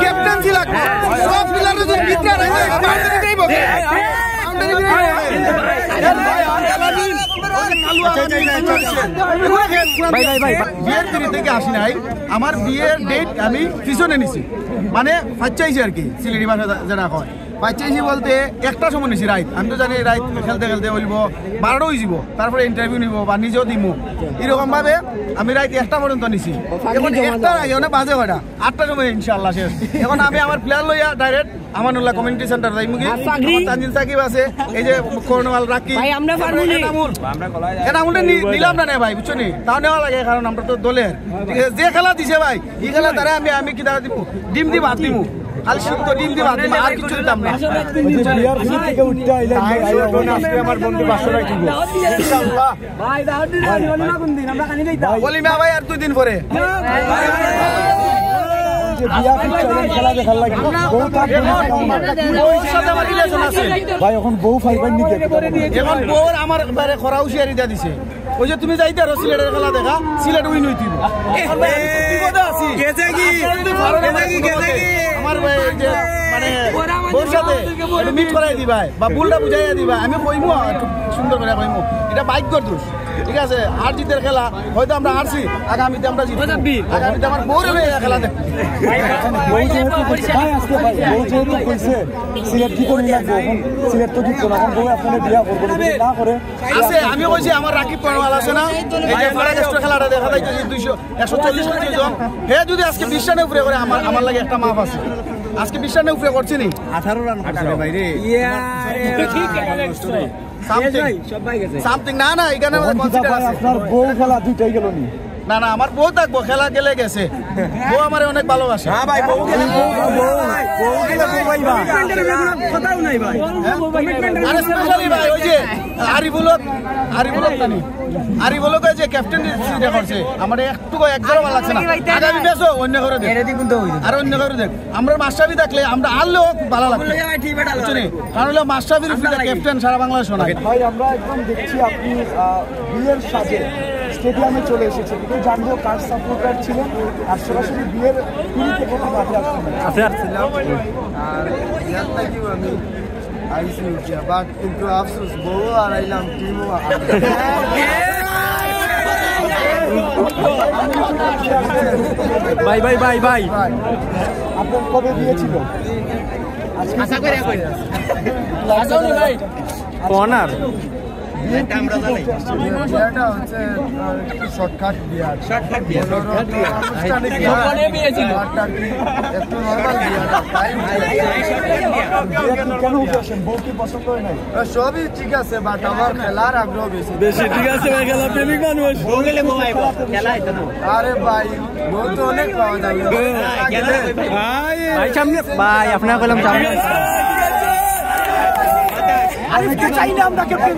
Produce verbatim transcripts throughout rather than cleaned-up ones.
ক্যাপ্টেন্সি লাগবে। সব প্লেয়ার যদি ভিতরে রাখে, বাউন্ডারি দিব। বাউন্ডারি দিব। ভাই, ভাই, ভাই। বিয়ের পিড়ি থেকে আসি নাই, আমার বিয়ের ডেট আমি পিছনে নিছি, মানে ফাইচ্চাইছি আর কি, সিলেটি ভাষা যেটা হয়। ফাইচ্চাইছি বলতে একটা সময় নিছি রাইত, আমি তো জানি রাইত খেলতে খেলতে হইব বারোটা হইব, তারপরে ইন্টারভিউ নিব বা নিজেও দিমু, এরকম ভাবে আমি রাইত একটা পর্যন্ত নিছি। এখন একটার আগে, মানে বাজে কয়টা? আটটার সময় ইনশাআল্লাহ শেষ। এখন আমি আমার প্লেয়ার লইয়া ডাইরেক্ট আমানুল্লাহ কমিউনিটি সেন্টার যাইমুগি। আর সাগরি? আমার তানজিন সাকিব আছে, এই যে কর্নওয়াল রাকি। ভাই, আমরা পারবো নি? এনামুল। এনামুলটা নি-, নিলাম না নে ভাই, বুঝছো নি? তাও নেওয়া লাগে, কারণ আমরা তো দলের। ঠিক আছে, যে খেলা দিছে ভাই, এই খেলা তারা আমি, আমি কি দাঁড়া দিমু? ডিম দি ভাত দিমু। খালি শুদ্ধ ডিম দি ভাত দিমু, আর কিছু দিতাম না। ওই যে বিয়ার ফিল্ড থেকে উঠতে আইলেন, ভাই, আইয়া এখন আসলে আমার বন্ধু পাঁচশো টাকা দিব। ইনশাআল্লাহ। ভাই, দাওয়াত দিন, ভাই, অলিমা কোন দিন? আমরা খালি যাইতাম। ভাই। অলিমা ভাই আর দুই দিন পরে। যে বিয়া ফিক্স চলেন, খেলা দেখার লাগি। বউ থাক, বউ থাক। বউর সাথে আমার রিলেশন আছে। ভাই, এখন বউ পাইবেন নি? এখন বউর আমার বারে খরা হুঁশিয়ারি দিয়া দিছে। ওই যে তুমি যাইতে আরো সিলেটের খেলা দেখা, সিলেট উইন হইতিব। এখন ভাই, আমি খুব বিপদে আছি। গেছে কি? আপনারা যদি পারেন, গেছে কি? গেছে কি? আমার ভাই, এই যে, মানে, বউর সাথে একটু মিট করাই দিবাই, বা ভুলটা বুঝাইয়া দিবাই। আমি কইমু, একটু সুন্দর করে কইমু, এটা ভাগ্যর দোষ। ঠিক আছে, আর জিতের খেলা, হয়তো আমরা হারছি, আগামীতে আমরা জিতবো। আগামীতে আমার বউরে লইয়া খেলা দেখবো। বউ যেহেতু কইছে, ভাই, আজকে ভাই, বউ যেহেতু কইছে, সিলেট কি করি লাগবো? এখন সিলেট তো জিতবো না, এখন বউ আপনাদের বিয়া করবো না, যদি না করে। আছে, আমি কইছি আমার রাকিব পরওয়াল আছে না, এই যে ফারা গেস্টর খেলাটা দেখা যাইতেছে দুইশো, একশো চল্লিশ কেজি ওজন, হে যদি আজকে বিশ রানে উপরে করে, আমার, আমার লাগি একটা মাফ আছে। আজকে বিশ রানে উপরে করছে নি? আঠারো রান করছে রে ভাই রে। সামথিং। সামথিং। না, না, এখানে আমাদের কখন কিতা কনসিডার ভাই, আছে। আপনার বউ খেলা দুইটাই গেল নি? না, না, আমার বউ থাকবো, খেলা গেলে গেছে। বউ আমারে অনেক ভালোবাসে। হ্যাঁ ভাই, বউ গেলে বউ, বউ, বউ গেলে বউ ভাই বা। কথাও নাই ভাই। হ্যাঁ? আরে স্পেশালি ভাই, ওই যে আরিফুল হক, আরিফুল হক জানি। আরিফুল হক ওই যে ক্যাপ্টেন সিটে করছে, আমার একটু একবারও ভালো লাগছে না। আগামী ম্যাচও অন্য করে দেখ। আর অন্য করে দেখ। আমরা মাশরাফি থাকলে আমরা হারলেও খুব ভালো লাগতো। বুঝছো নি? কারণ হলো মাশরাফির উপরে ক্যাপ্টেন সারা বাংলাদেশ শোনা। ভাই, আমরা একদম দেখছি আপনি, আহ, বিয়ের সাজে স্টেডিয়ামে চলে এসেছেন। একটু জানবো কার সাপোর্টার ছিলেন আর সরাসরি বিয়ের পিড়ি থেকে কি মাঠে আসছেন? মাঠে আসছিলাম। আর বিয়ার লাগিও আমি আইসি উঠিয়া, বাট কিন্তু আফসোস, বউ আর আইলাম, টিমও আর। ভাই, ভাই, ভাই, ভাই। ভাই, আপনার কবে বিয়ে ছিল? আজকে আশা করি এখন। আশা করি ভাই। ওনার। বিয়েটা হচ্ছে, আহ, একটু শর্টকাট বিয়ে আর কি। শর্টকাট বিয়ে। আনুষ্ঠানিক বিয়ে। গোপনে বিয়ে ছিল। আর কি একটু নরমাল বিয়ে আর কি। বিয়ে কি কেন উঠে আসেন? বউ কি পছন্দ হয় নাই? আহ, সবই ঠিক আছে, বাট আমার খেলার আগ্রহ বেশি। বেশি, ঠিক আছে ভাই, খেলা প্রেমিক মানুষ। বউ গেলে বউ আইবো, খেলা হইতো না। আরে ভাই, বউ তো অনেক পাওয়া যাবে। ভাই। ভাই, সামনে, ভাই, আপনার কইলাম সামনে। আজকে চাই না আমরা ক্যাপ্টেন।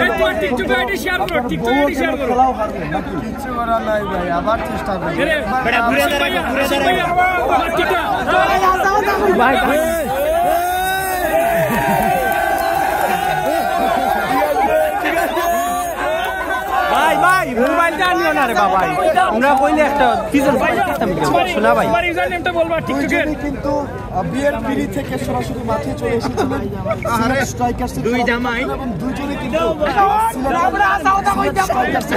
এই তোমার টিকটক আইডি শেয়ার করো, টিকটক আইডি শেয়ার করো। কিচ্ছু করার নাই ভাই, আবার চেষ্টা করবো। এরে, বেটা, ঘুরে দাঁড়াও, ঘুরে দাঁড়াও। ভাই, ভাই। ভাই, ভাই, মোবাইলটা আনিও না রে বাবা। আমরা কইলে একটা পিছন পাই, শোনা ভাই। তোমার ইউজার নেমটা বলবা টিকটকের। দুইজনই কিন্তু, আহ, বিয়ের পিড়ি থেকে সরাসরি মাঠে চলে এসেছিলেন। সিলেট স্ট্রাইকার্সের দুই জামাই। এবং দুইজনই কিন্তু, আহ, সিলেট, সিলেট স্ট্রাইকার্সের